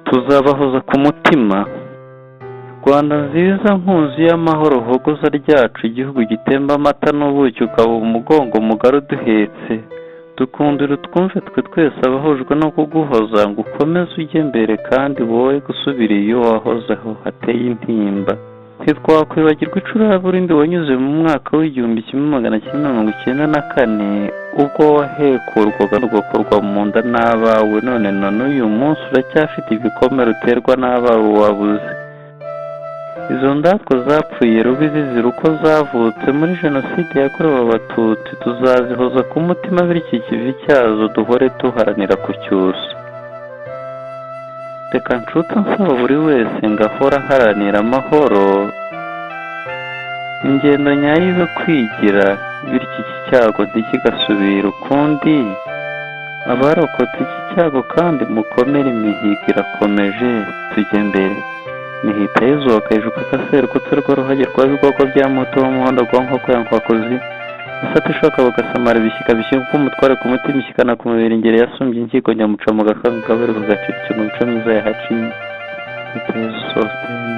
Tuzabahoza ku mutima. Rwanda nziza, nkunzi y'amahoro, hogoza ryacu, igihugu gitemba amata n'ubuki, ukaba umugongo mugari uduhetse, dukundire utwumve twe twese abahujwe no kuguhoza, ngo ukomeze ujye mbere kandi woye gusubira iyo wahozeho hateye intimba. Ntitwakwibagirwa icuraburindi wanyuze mu mwaka w'1994, ubwo wahekurwaga ugakorwa mu nda n'abawe, none na n'uyu munsi uracyafite ibikomere uterwa n'abawe wabuze. Izo ndatwa zapfuye rubi zizira uko zavutse muri Jenoside yakorewe Abatutsi, tuzazihoza ku mutima, bityo ikivi cyazo duhore duharanira kucyusa. Reka nshuti nsaba buri wese ngo ahore aharanira amahoro, ingendo nyayo ibe kwigira, bityo iki cyago ntikigasubire ukundi. Abarokotse iki cyago kandi mukomere, imihigo irakomeje, tujye mbere. Nihita yizuba kayijuka kaserukutse rwa ruhage rwa bigogwa bya muto w'umuhondo rwa nkoko ya nkwakuzi, isata ishoka bagasamara ibishyika bishyika umutware ku mutima, ishyikana ku mubiri, ingeri yasumbye inkiko nyamuca mu gakanga kaberuka gacika mu mico myiza yahaciye. Hitayezu Sositeni.